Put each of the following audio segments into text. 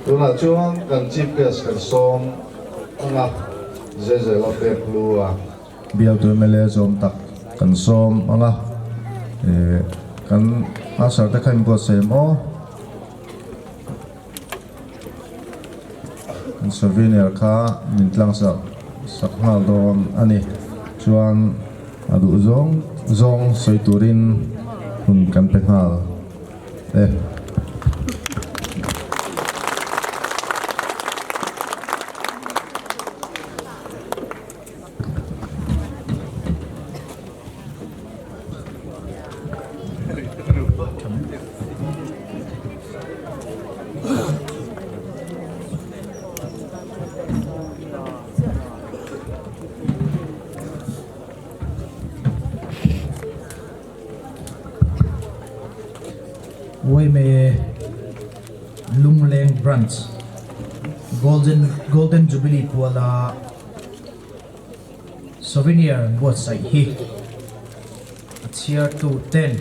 Tunah chuan kan Chief Guest kan sawm ang a, Zezela pek lu a. Bialtu mla zawm tak kan sawm ang a, kan usher te kha inbuatsaih em aw? Kan souvenir kha min tlang sak sak nghal dawn a ni. Chuan a duh zawng zawng sawi turin hun kan pe nghal e. Uaime Lungleng Branch Golden Golden Jubilee puala Souvenir buatsaih hi a chhiartu ten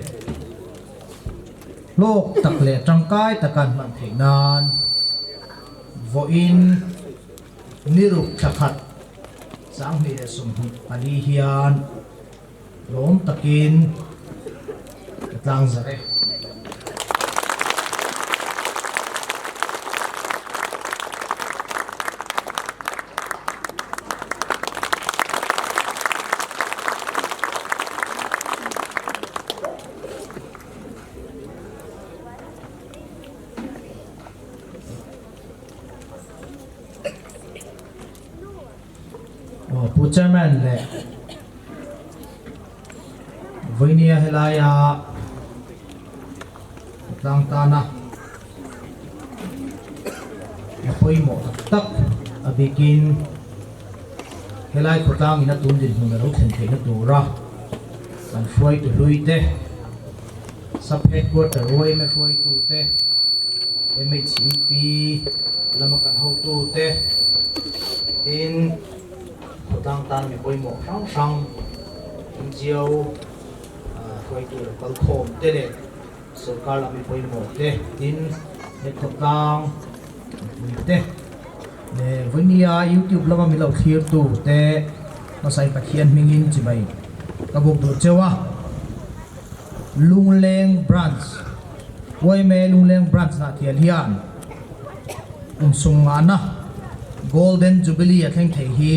hlawk tak leh tangkai taka an hman theih nan vawiin ni ruk thla khat 2024 hian lawm takin ka tlang zar e. Aw Pu Chairman leh Vawinia helaia tlang tana a pawimawh tak tak a bikin helai khawtlang in a tun dinhmun a lo thlen theihna tura kan hruaitu hlui te Sub Headquarter yma hruaitu te MHEP lama kan hotu te tin khawtlang tan mi pawimawh hrang hrang NGO hruaitu lo kal khawm te leh sorkar lam mi pawimawh te tin he khawtlang mipui te leh vawinia YouTube lama min lo thlirtu te hmasai Pathian hmingin chibai ka buk duh cheu a. Lungleng Branch yma Lungleng Branch nah thial hian kum sumngana Golden Jubilee a thleng thei hi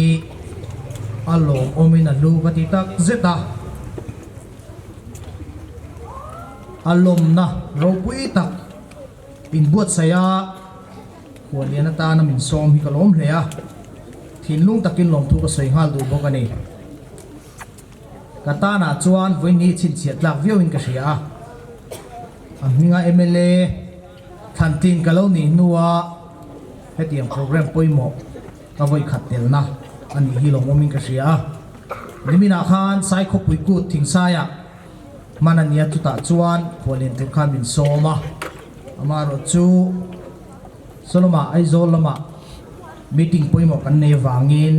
a lawmawmin a hlu ka ti tak zet a, a lawmna ropui tak inbuatsaih a khuallian atana min sawm hi ka lawm hle a, thinlung takin lawmthu ka sawi nghal duh bawk a ni. Ka tanah chuan vawiin chhinchhiah tlak viauin ka hria a, a hminga mla thlantlin ka lo nih hnua hetiang programme pawimawh ka vawikhat telna a nih hi lawmawmin ka hria a. Niminah khan Saikhawpui kut Thingsaiah hman a nia chutah chuan khuallian tur khan min sawm a, amaherawh chu Solomah Aizawl lamah meeting pawimawh kan nei avangin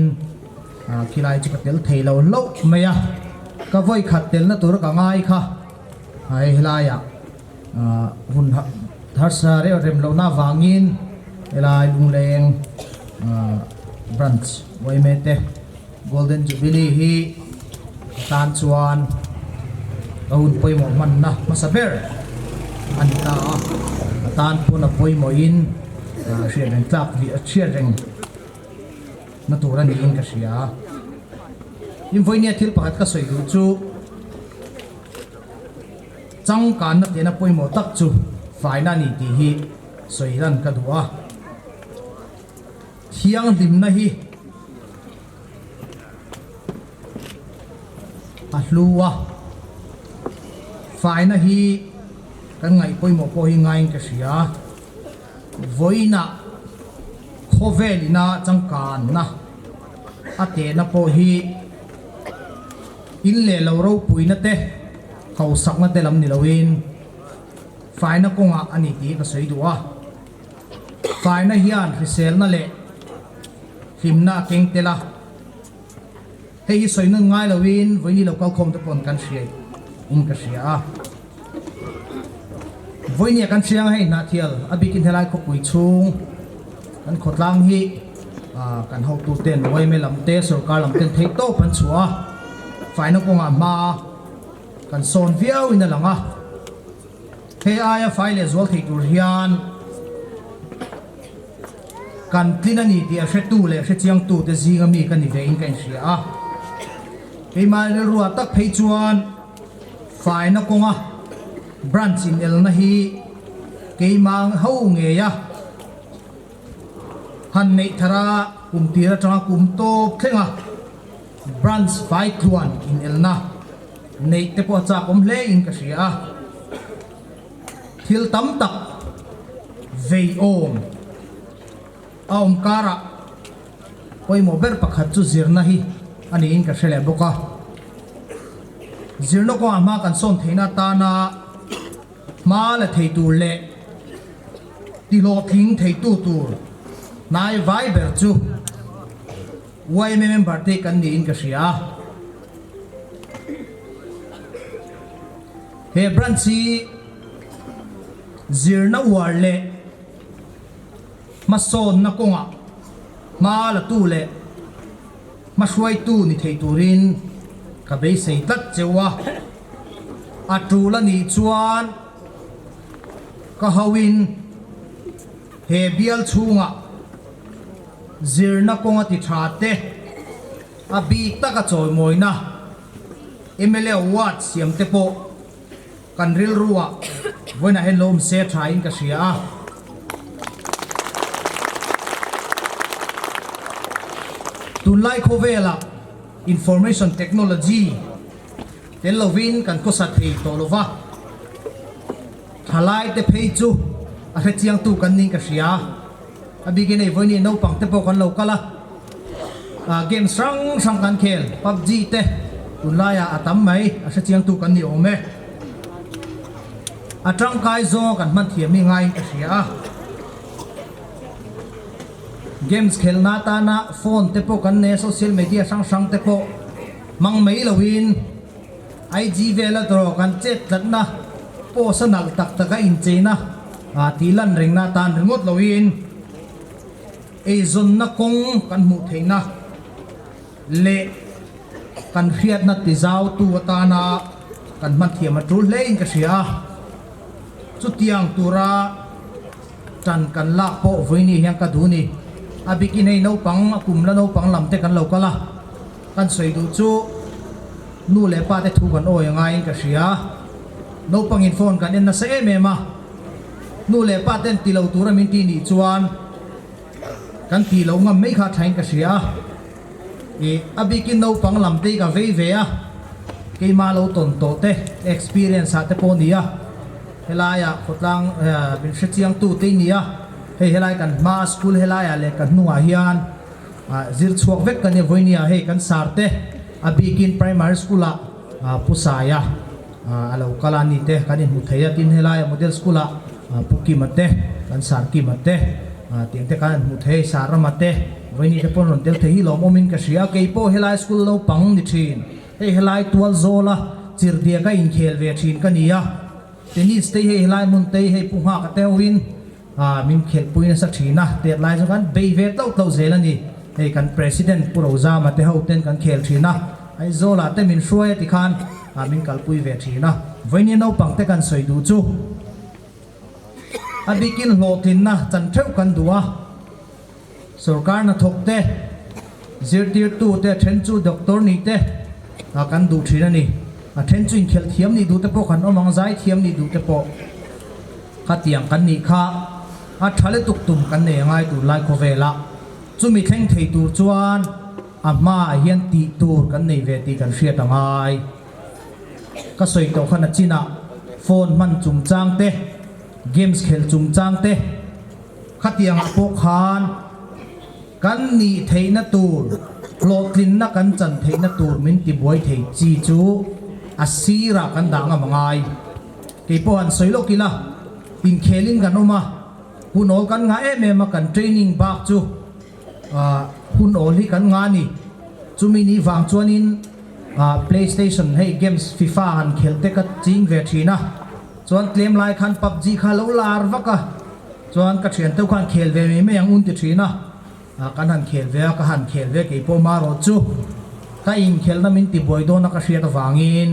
Khilai chu ka tel thei lo hlauh mai a, ka vawi khat telna tur ka ngai kha hei helaiah hun harsa reuh rem lohna avangin helai Lungleng branch yma te Golden Jubilee hi ka tan chuan ka hun pawimawh hmanna hmasa ber a ni ta a, ka tan pawn a pawimawhin hriat reng tlak hriat reng. Na tur a niin ka hria. Invawinia thil pakhat ka sawi duh chu changkanna tihna pawimawh tak chu faina a ni tih hi sawi lan ka duh a. Thianghlimna hi a hlu a, faina hi kan ngaih pawimawh pawh hi ngaiin ka hria. Vawiinah khawvel ina changkanna a tehna pawh hi in leh lo ropuina te, hausakna te lam ni loin faina kawngah a ni tih ka sawi duh a. Faina hian hriselna leh hlimna a keng tel a. Hei hi sawi nun ngai loin vawiini lo kalkhawm te pawn kan hria in ka hria a. Vawinia kan hriang hei Hnahthial a bikin helai khawpui chhung. Kan khawtlang hi kan hotuten yma lam te sorkar lam ten theih tawp an chhuah a, faina kawngah hma kan sawn viau in a lang a. Hei aia fai leh zual thei tur hian kan tlin a ni tih a hretu leh hrechiangtu te zinga mi ka ni ve in ka inhria a. Keimah rilruah tak phei chuan faina kawnga branch inelna hi keimah ho ngeia han neih thar a kum tir atanga kum tawp thlenga branch fai tluan inelna neih te pawh a chak awm hle in ka hria a. Thil tam tak vei awm a awm karah pawimawh ber pakhat chu zirna hi a niin ka hre leh bawk a. Zirna kawngah hma kan sawn theihna atana hma la thei tur leh tihlawhtling theitu tur hnai vai ber chu yma member te kan niin ka hria a. He branch hi zirna uar leh hmasawnna kawngah hma latu leh hmahruaitu ni thei turin ka beisei tlat cheu a. A tul a nih chuan ka hoin he bial chhungah zirna kawnga ti tha te a bik taka chawimawina mla award siam te pawh kan rilruah vawiinah hian lo awm se tha in ka hria a. Tunlai khawvelah information technology tel lovin kan khawsa thei tawh lova, thalai te phei chu a hrechiangtu kan ning ka hria. A bikin hei vawiin naupang te pawh kan lo kal a, games hrang hrang kan khel, PUBG te tunlaiah a tam mai, a hrechiangtu kan ni awm e. A tangkai zawnga kan hman thiam hi ngaiin ka hria a. Games khelhna atana phone te pawh kan nei a, social media hrang hrang te pawh hmang mai loin IG vela tawh kan chet tlatna post a nalh tak taka incheina tih lan rengna atan ringawt loin eizawnna kawng kan hmuh theihna leh kan hriatna tizautu atana kan hman thiam a tul hlein ka hria a. Chutiang tura tan kan lak pawh vawiini hian ka duh ni. A bikin hei naupang a kum la naupang lam te kan lo kal a, kan sawi duh chu nu leh pa te thu kan awi a ngaiin ka hria. Naupangin phone kan en nasa em em a, nu leh pa ten ti lo tura min tih nih chuan kan tih loh ngam mai kha thain ka hria a. Ih, a bikin naupang lam te hi ka vei ve a, keimah lo tawn tawh te, experience ah te pawh a ni a, helaiah khawtlang min hrechiangtu te i ni a, hei helai kan hma school helaiah leh kan hnungah hian zir chhuak vek kan ni a, vawinia hei kan sar te a bikin primary school ah Pu Saia a lo kal a ni te kan inhmu thei a, tin helaia model school ah Pu Kima te, kan Sar Kima te tiang te kan an hmu thei, Sar Rama te vawiini te pawh an rawn tel thei hi lawmawmin ka hria, kei pawh helai school naupang ni thin, hei helai tual zawla chirhdiaka inkhel ve thin ka ni a, tennis te hi hei helai hmun te hi hei Pu Nghaka te hoin min khelhpui nasa thin a, tet lai chu kan bei ve tauh tauh zel a ni. Hei kan President Pu Rozama te ho ten kan khel thin a, Aizawlah te min hruai a tikhan min kalpui ve thin a. Vawinia naupang te kan sawi duh chu a bikin hlawhtlinna chan theuh kan duh a, sorkar hnathawk te, zirtirtu te, then chu doctor nih te kan duh thin a ni. A then chu inkhelh thiam nih duh te pawh kan awm ang, zai thiam nih duh te pawh. Khatiang kan nih kha a tha lutuk tum kan nei a ngai tur lai khawvelah chumi thleng thei tur chuan a hmaah hian tih tur kan nei ve tih kan hriat a ngai. Ka sawi tawh khan a chinah phone hman chungchang te, games khelh chungchang te khatiangah pawh khan kan nih theihna tur, hlawhtlinna kan chan theihna tur min tibuai thei chi chu a sirah kan dah ngam a ngai. Kei pawh han sawi lawk ila, inkhelin kan awm a, hun awl kan ngah em em a, kan training bak chu hun awl hi kan ngah a ni. Chumi ni vang chuanin Playstation hei games FIFA han khelh te ka ching ve thin a, chuan tlem lai khan PUBG kha lo lar vak a. Chuan ka thian teuh khan khel ve mai mai ang un ti thin a, kan han khel ve a, ka han khel ve kei pawh marawh chu ka inkhelhna min ti buai dawn a ka hriat avangin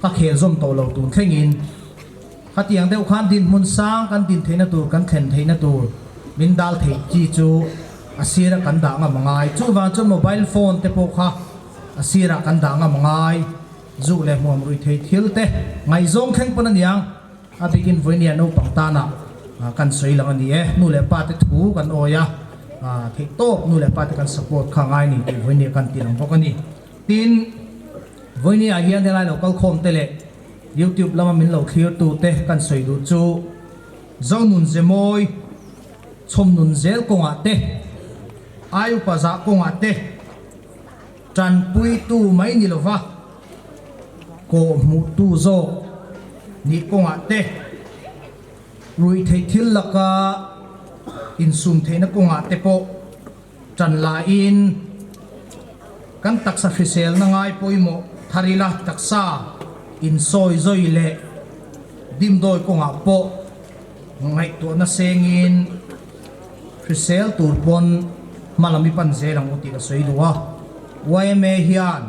ka khel zawm tawh lo tun thlengin khatiang deuh khan dinhmun sang kan din theihna tur kan thlen theihna tur min dal theih chi chu a sira kan dah ngam a ngai. Chuvang chuan mobile phone te pawh kha a sirah kan dah ngam a ngai. Zuk leh hmuam rui thei thil te ngaihzawng thleng pawn a niang. A bikin vawinia naupang tana kan sawi lang a ni e. Nu leh pa te thu kan awi a, theih tawp nu leh pa te kan support kha ngai ni tih vawinia kan ti lang bawk a ni. Tin, vawinia hian helai lo kalkhawm te leh YouTube lama min lo thlir tu te kan sawi duh chu Zonun Zemawi chhawmnun zel kawngah te, Aiupa zah kawngah te tanpuitu mai ni lova, Kawh hmuhtu zawk nih kawngah te, ruihtheih thil laka insum theihna kawngah te pawh ṭan laiin kan taksa hriselna ngai pawimawh thar ila taksa insawi zawi leh dimdawi kawngah pawh ngaihtuahna sengin hrisel tur pawn hma lam i pan zel ang u tih ka sawi duh a. Yma hian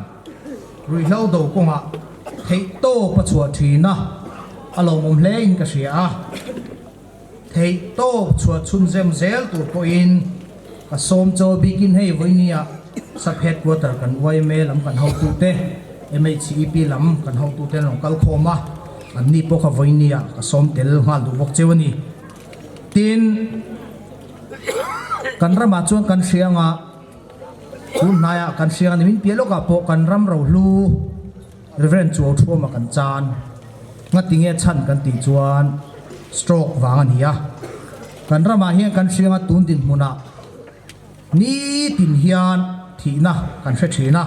Ruihhlo do kawngah theihtawp a chhuah thin a, a lawmawm hle in ka hria a. Theihtawp chhuah chhun zem zel tur pawhin ka sawm chaw bikin hei vawinia sub headquarter kan yma lam kan hotute, MHEP lam kan hotute an rawn kal khawm a, anni pawh kha vawinia ka sawm tel nghal duh bawk cheu a ni. Tin, kan ramah chuan kan hria anga, Tun hnaiah kan hriang a ni min piah lawkah pawh kan ram rohlu Reverend Chuau Thuama kan chan. Ngati nge chhan kan tih chuan stroke vang a ni a. Kan ramah hian kan hriang a tun dinhmunah nitin hian thihna kan hre thin a.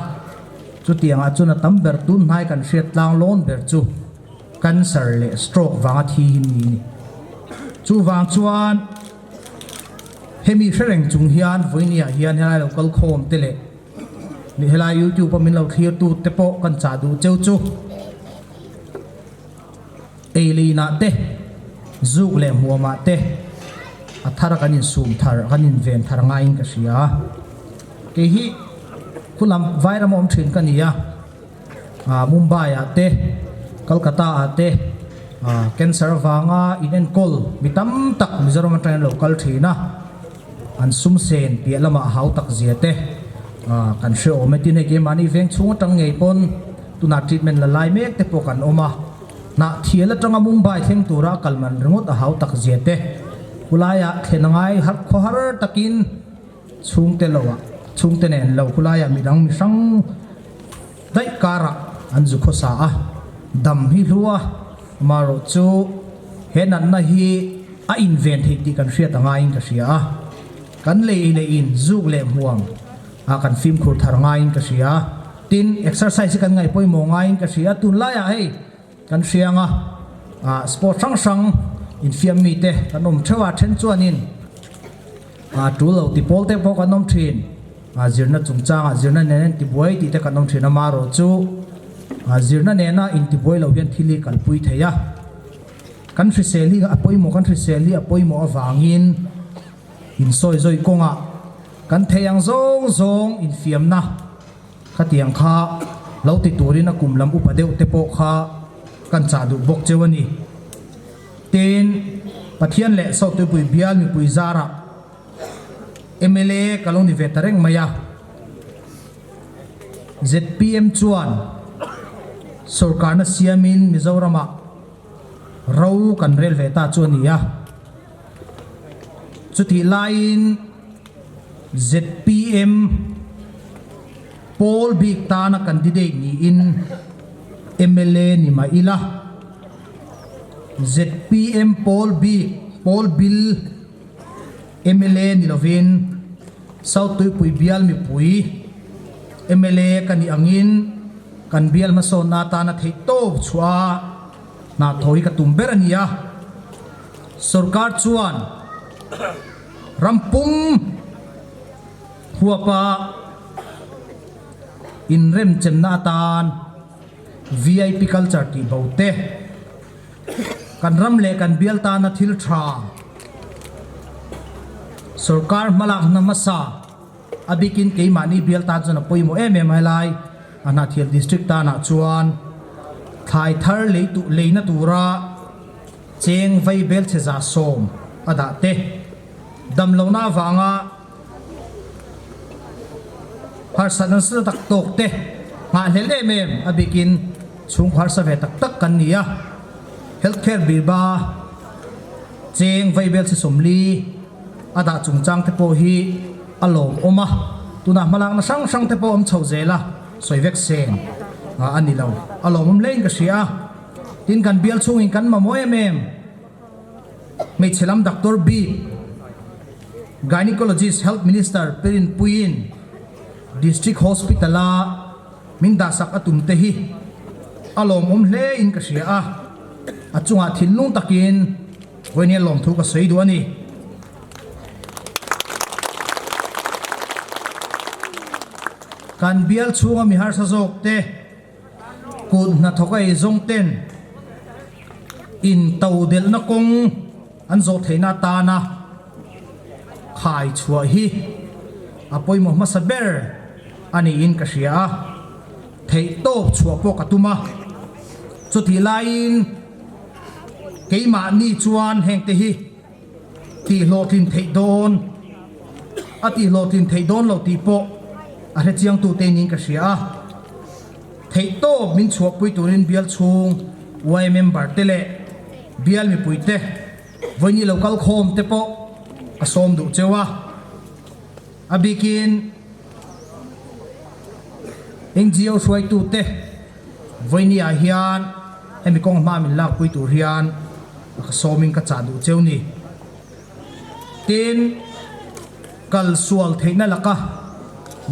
Chutiangah chuan a tam ber tun hnai kan hriat tlang lawn ber chu cancer leh stroke vanga thi hi ni a ni. Chuvang chuan. Hemi hre reng chung hian vawinia hian helai lo kal khawm te leh helai youtube a min lo thlir tu te pawh kan chah duh cheu chu ei leh inah te zuk leh hmuamah te a thar a kan insum thar kan inven thar ngaiin ka hria a kei hi khulam vairam a awm thin ka ni a. Mumbai ah te, Kolkata ah te cancer vanga in enkawl mi tam tak Mizoram atangin an lo kal thin a, an sum sen piah lamah a hau tak zia te kan hre awm e. Tin hei keimahni veng chhung atang ngei pawn tunah treatment la lai mek te pawh kan awm a, Hnahthial atanga Mumbai thleng tura a kal man ringawt a hau tak zia te, khulaiah thlen a ngai har khawhar takin, Chhungte lo ah, chhungte nen lo khulai ah midang mi hrang daih kar ah an zu khawsa a, dam hi hlu a, amaherawh chu he natna hi a inven theih tih kan hriat a ngaiin ka hria a, kan lei leh in zuk leh hmuam ah kan fimkhur thar ngaiin ka hria a, tin exercise hi kan ngaih pawimawh ngaiin ka hria a, tunlai ah hei kan hria ang a, ah sport hrang hrang infiam mite kan awm theuh a, then chuanin. A tul lo ti pawl te pawh kan awm thin. A zirna chungchangah zirna nena intibuai tih te kan awm thin a, marawh chu a zirna nena intibuai loh hian thil hi kalpui thei a. Kan hrisel hi a pawimawh, kan hrisel hi a pawimawh avangin insawi zawi kawngah kan thei ang zawng zawng infiamna khatiang kha lo ti turin a kum lam upa deuh te pawh kha kan chah duh bawk cheu a ni. Tin, Pathian leh Sawtuipui bial mipui zarah mla ka lo ni ve ta reng mai a. Zpm chuan sorkarna siamin Mizoramah ro kan rel ve ta chu a ni a. Chutih laiin zpm pawl bik tana candidate niin mla ni mah ila, Zpm pawl bik, pawl bil mla ni lovin South Tuipui bial mipui mla ka nih angin kan bial hmasawnna atana theih tawp chhuah a hnah tho hi ka tum ber a ni a. Sorkar chuan rampum huapa inremchemna atan, Vip culture tih bo te, kan ram leh kan bial tana thil tha Sorkar hmalakna hmasa a bikin keimahni bial tan chuan a pawimawh em em a helai a Hnahthial District tanah chuan thlai thar lei leina tura cheng vai belchhe 110 a dah te damlohna avanga harsatna nasa tak tawk te nghahhlelh em em a bikin chhungkaw harsa ve tak tak kan ni a, Health Care Biba cheng vaibel chi 40 a dah chungchang te pawh hi a lawmawm a, tunah hmalakna hrang hrang te pawh awm chho zel a, sawi vek sen a ni lo, a lawmawm hlein ka hria a, tin kan bial chhungin kan mamawh em em. Hmeichhe lam Doctor bik, Gynecologist Health Minister Pirin Puiin District Hospital-a min dahsak a tum te hi a lawmawm hle in ka hria a, a chungah thinlung takin vawiin hian lawmthu ka sawi duh a ni. Kan bial chhunga mi harsa zawk te Kut hnathawk a eizawng ten intodelhna kawng an zawh theihna atana khai chhuah hi a pawimawh hmasa ber a niin ka hria a, theihtawp chhuah pawh ka tum a. Chutih laiin keimahni chuan hengte hi tihhlawhtlin theih dawn a tihhlawhtlin theih dawn lo tih pawh a hrechiang tute niin ka hria a. Theihtawp min chhuahpui turin bial chhung yma member te leh bial mipui te vawiin lo kal khawm te pawh ka sawm duh cheu a. A bikin NGO hruaitu te vawiin ah hian hemi kawng hma min lakpui tur hian ka sawmin ka chah duh cheu ni. Tin, kal sual theihna laka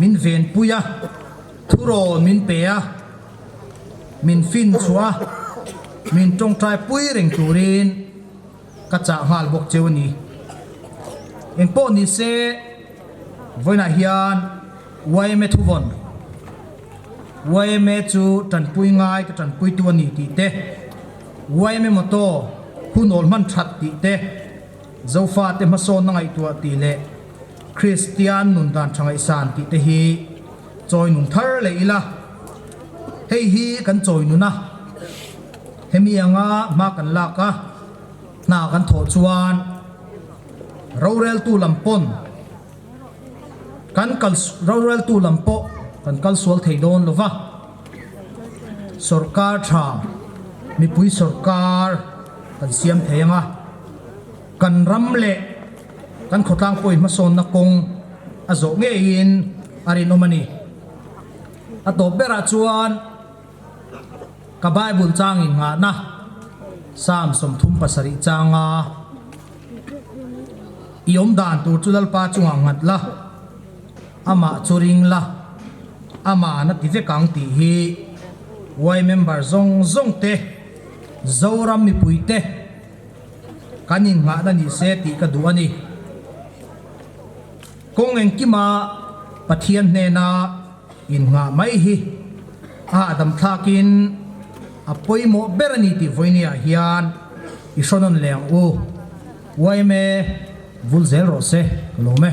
min venpui a, thurawn min pe a, min fin chhuah a, min tawngtai pui reng turin ka chah nghal bawk cheu a ni. Engpawh ni se, vawiinah hian yma thuvawn, yma chu tanpui ngai ka tanpuitu a ni tih te, yma motto hun awl hman that tih te, Zofate hmasawnna ngaihtuah tih leh Kristian nun dan tha ngaihsan tih te hi chawi nung thar leh ila, hei hi kan chawi nun a, hemi anga hma kan lak a, hna kan thawh chuan roreltu lam pawn kan kal roreltu lam pawh kan kal sual thei dawn lo va, sorkar tha mipui sorkar kan siam thei ang a, kan ram leh kan khawtlang pawhin hmasawnna kawng a zawh ngeiin a rinawm a ni. A tawp berah chuan ka Bible changin nghahna Psalm 37 changa i awm dan tur chu Lalpa chungah nghat la, amah chu ring la, amah na ti vek ang tih hi Y member zawng zawng te, Zoram mipui te kan innghahna ni se tih ka duh a ni. Kawng engkima Pathian hnena innghah mai hi a hahdam thlakin a pawimawh ber a ni tih vawinia hian i hrawn leh ang u. Yma vul zel rawh se ka lawm e.